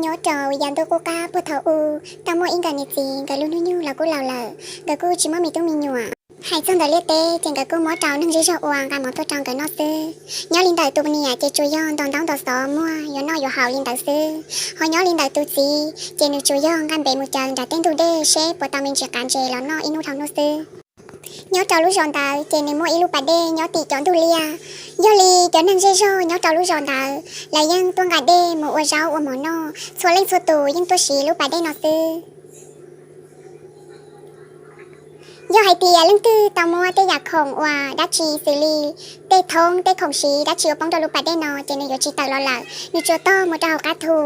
Nyob rau yav ntuj qub qab puag thaum ub, tau muaj ib nkawm niam txiv, nkawd lub hnub nyoog los kuj laus lawm, nkawd kuj tsis muaj me tub me nyuam. Hais txog ntawm liaj teb ces nkawd kuj muab rau neeg zej zog ua nqa mov tuaj rau nkawd noj xwb. Nyob li ntawm tus niam ces tsuas yog ntaus ntaub ntaus xov muag yuav noj yuav haus li ntawd xwb, ho nyob li ntawm tus txiv ces nws tsuas yog nqa npem mus caws nram tej ntug dej seb puas tau me ntsis qav ntses los noj ib hnub dhau hnub xwb. Nyob rau lub zos ntawd ces nws muaj ib lub pas dej nyob tim cov ntug liaj. Yog li cov neeg zej zog nyob rau lub zos ntawd lawv yeej tuaj nqa dej mus ua zaub ua mov noj, txhua leej txhua tus yeej tuaj siv lub pas dej no xwb. Yog hais tias leej twg tau muab tej yam khoom uas dab tsi xws li tej thoob tej khoom siv dab tsi uas poob rau lub pas dej no ces nws yuav tsis tawm los lawm, nws tsuas tog mus rau hauv qab thu.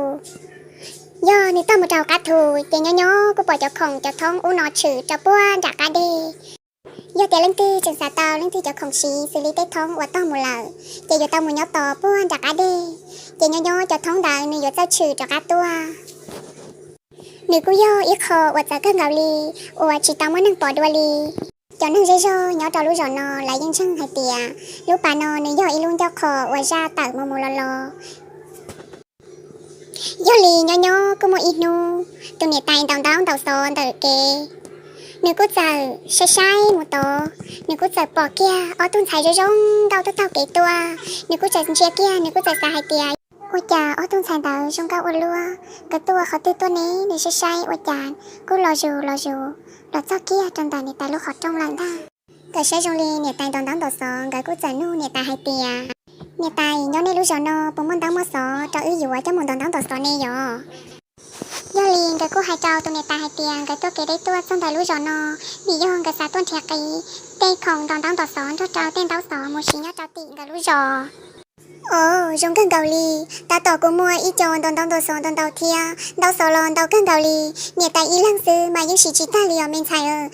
Yog nws tog mus rau hauv qab thu ces nyob nyob kuj pom cov khoom cov thoob ub no tshwm rau puag nram qab dej. Yog tias leej twg tseem xav tau leej twg cov khoom siv xws li tej thoob uas tog mus lawm ces yuav tau mus nyob tos puag nram qab dej, ces nyob nyob cov thoob ntawd nws yuav txawj tshwm rov qab tuaj. Nws kuj yog ib qho uas txawv kawg nkaus li uas tsis tau muaj neeg pom dua li. Cov neeg zej zog nyob rau lub zos no lawv yeej ntseeg hais tias lub pas no nws yog ib lub ncauj qho uas zaj tawm mus mus los los. Yog li nyob nyob kuj muaj ib hnub, tus niam tais ntaus ntaub ntaus xov ntawm kev, nws kuj txawm saib saib mus tod, nws kuj txawm pom kiag ob tug ntxhais zoo zoo nkauj tuaj taug kev tuaj. Nws kuj txawm ntsia kiag, nws kuj txawm xav hais tias, ua cas ob tug ntxhais ntawd zoo nkauj ua luaj, nkawd tuaj qhov twg tuaj ne? Nws saib saib ua cas kuj los zus los zus los txog kiag rau ntawm niam tais lub qhov rooj lawm ntag. Nkawd saib zoo li niam tais ntaus ntaub ntaus xov, nkawd kuj txawm nug niam tais hais tias, niam tais, nyob nej lub zos no puas muaj ntaub muaj xov rau wb yuav coj mus ntaus ntaub ntaus xov ne yom? Yog li nkawd kuj hais rau tus niam tais hais tias nkawd tuaj kev deb tuaj txog ntawm lub zos no vim yog nkawd xav tuaj nrhiav qiv tej khoom ntaus ntaub ntaus xov nrog rau tej ntaub xov mus siv nyob rau tim nkawd lub zos. Os, zoo kawg nkaus li, tab tom kuv muaj ib co ntaus ntaub ntaus xov ntau ntau thiab ntaub xov los ntau kawg nkaus li. Niam tais ib leeg xwb mas yeej siv tsis tag li os me ntxhais.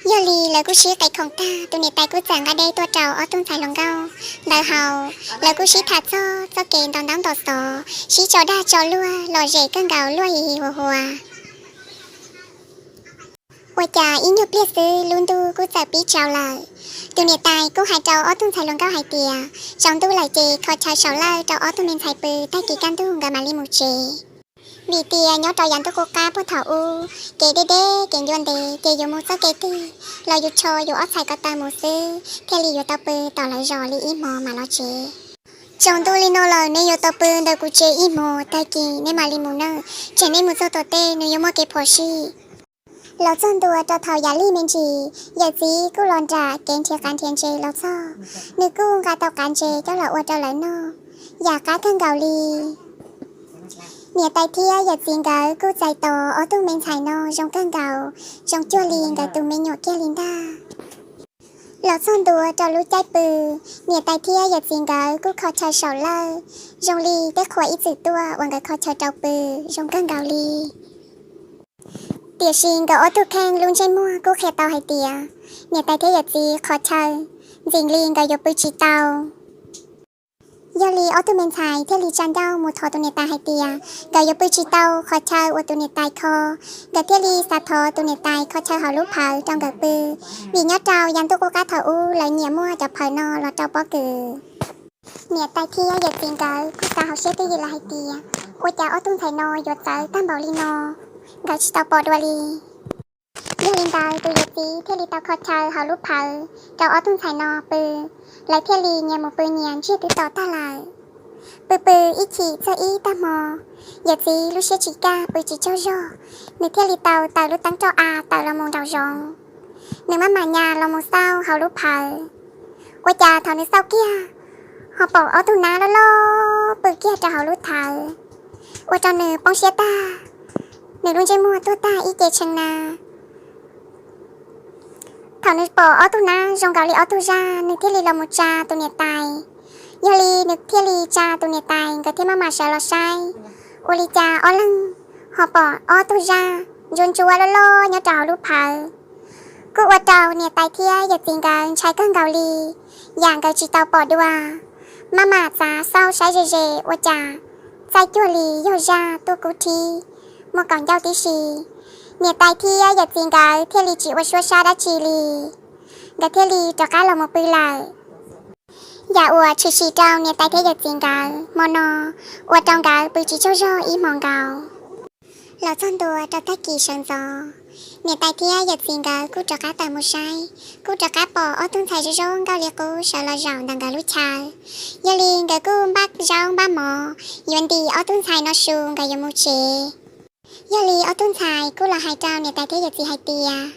Yog li lawv kuj sib qe khoom tag, tus niam tais kuj txawm nqa dej tuaj rau ob tug ntxhais hluas nkauj ntawd haus. Lawv kuj sib tham txog txoj kev ntaus ntaub ntaus xov, sib tso dag tso luag lom zem kawg nkaus luag hi hi hua hua. Ua cas ib nyuag pliag xwb lub ntuj kuj txawm pib tsaus lawm. Tus niam tais kuj hais rau ob tug ntxhais hluas nkauj hais tias tsaus ntuj lawm ces kho chaw saum lawj rau ob tug me ntxhais pw, tag kis kaj ntug nkawd mam li mus tsev. Vim tias nyob rau yav ntuj qub qab puag thaum ub, kev deb deb kev ncua ntev ces yuav mus txoj kev twg los yus rho yus ob txhais ko taw mus xwb thiaj li yuav tau pw tom lawv zos li ib hmo mam los tsev. Tsaus ntuj li no lawm, neb yuav tau pw ntawm kuv tsev ib hmos, tag kis neb mam li mus nawb, tsam neb mus txog tom tej nws yuav muaj kev phom sij. Los txog ntua rau thaum yam lig me ntsis, yawm txiv kuj los nram kev nrhiav qav nrhiav ntses los txog. Nws kuj nqa tau qav ntses coj los ua rau lawv noj, yam qab kawg nkaus li. Niam tais thiab yawm txiv nkawd kuj txais tos ob tug me ntxhais no zoo kawg nkaus, zoo cuag li nkawd tus me nyuam kiag li ntag. Los txog ntua rau lub caij pw, niam tais thiab yawm txiv nkawd kuj kho chaw saum lawj, zoo li tej qhua ib txwm tuaj uas nkawd kho chaw rau pw, zoo kawg nkaus li. Tiam sis nkawd ob tug kheej lub ntsej muag kuj qhia tau hais tias niam tais thiab yawm txiv kho chaw ntxim li nkawd yuav pw tsis tau. Yog li ob tug me ntxhais thiaj li tsa ncauj mus thov tus niam tais hais tias nkawd yuav pw tsis tau qhov chaw uas tus niam tais kho. Nkawd thiaj li xav thov tus niam tais kho chaw hauv lub phawv rau nkawd pw, vim nyob rau yav ntuj qub qab thaum ub lawv nyiam muaj cov phawv no los rau pob kws. Niam tais thiab yawm txiv nkawd kuj xav hauv siab twj ywm lawm hais tias ua cas ob tug ntxhais no yuav txawv tag npaum li no, nkawd tsis tau pom dua li. Yog li ntawd tus yawm txiv thiaj li tau kho chaw hauv lub phawv rau ob tug ntxhais no pw, lawv thiaj li nyias mus pw nyias ntsiag twb to tag lawm. Pw pw ib chim txog ib tag hmo, yawm txiv lub siab tsis kaj pw tsis tsaug zog, nws thiaj li tau taws lub teeb roj av tawm los mus nraum zoov. Nws maj mam nyas los mus xauj hauv lub phawv. Ua cas thaum nws xauj kiag, ho pom ob tug nab loj loj pw kiag rau hauv lub thawv, ua rau nws poob siab tag. Nws lub ntsej muag tuag tag ib ce tshee na. Thaum nws pom ob tug nab zoo nkaus li ob tug zaj, nws thiaj li los mus tsa tus niam tais. Yog li nws thiaj li tsa tus niam tais, nkawd thiaj maj mam sawv los saib, ua li cas ob leeg ho pom ob tug zaj ntsuab ntsuab loj loj nyob rau hauv lub phawv. Kuj ua rau niam tais thiab yawm txiv nkawd ntshai kawg nkaus li, yam nkawd tsis tau pom dua. Maj mam txav xauj saib ze ze ua cas txaij cuag li yog zaj tuaj kub rhib, muaj kaum ncauj tib si. Niam tais thiab yawm txiv nkawd thiaj li tsis ua suab sab dab tsi li, nkawd thiaj li rov qab los mus pw lawm. Yam uas tshwm sim rau niam tais thiab yawm txiv nkawd hmo no ua rau nkawd pw tsis tsaug zog ib hmo nkaus. Los txog ntua rau tag kis sawv ntxov, niam tais thiab yawm txiv nkawd kuj rov qab tawm mus saib, kuj rov qab pom ob tug ntxhais zoo zoo nkauj li qub sawv los zaum ntawm nkawd lub chaw. Yog li nkawd kuj npaj zaub npaj mov yuav ntim ob tug ntxhais no su nkawd yuav mus tsev. Yog li ob tug ntxhais kuj los hais rau niam tais thiab yawm txiv hais tias,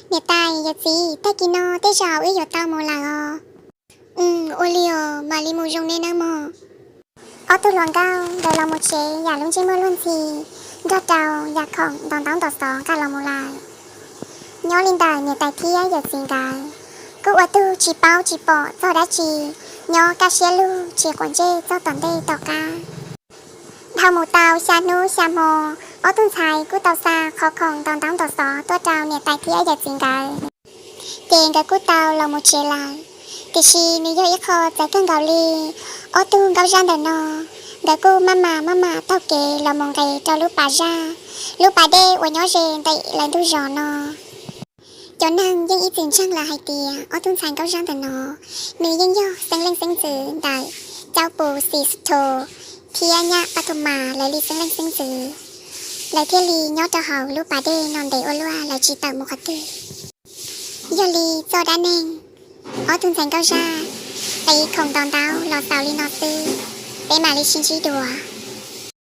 Niam tais yawm txiv, tag kis no tej zaum wb yuav tau mus lawm os. Ua li os, mam li mus zoo nej nawb mog. Ob tug hluas nkauj nkawd los mus tsev yam lub ntsej muag luag ntxhi, nrog rau yam khoom ntaus ntaub ntaus xov nqa los mus lawm. Nyob li ntawm niam tais thiab yawm txiv nkawd kuj ua tug tsis paub tsis pom txog dab tsi, nyob kaj siab lug tsis quav ntsej txog tom ntej tom qab. Dhau mus tau xya hnub xya hmo, ob tug ntxhais kuj tau xa qhov khoom ntaus ntaub ntaus xov tuaj rau niam tais thiab yawm txiv nkawd, ces nkawd kuj tau los mus tsev lawm. Tiam sis nws yog ib qho txawv kawg nkaus li. Ob tug nkauj zaj ntawm no nkawd kuj maj mam maj mam taug kev los mus nqes rau lub pas zaj, lub pas dej uas nyob ze ntawm lawv ntug zos no. Cov neeg yeej ib txwm ntseeg lawm hais tias ob tug ntxhais nkauj zaj ntawm no nws yeej yog xeeb leej xeeb ntxwv ntawm Caub Pus Xis Thos thiab Nyab Paj Thu Mas lawv li xeeb leej xeeb ntxwv, lawv thiaj li nyob rau hauv lub pas dej no ntev ua luaj lawv tsis tawm mus qhov twg. Yog li txoj dab neeg ob tug ntxhais nkauj zaj qiv khoom ntaus ntaub los xaus li no xwb, peb mam li sib ntsib dua.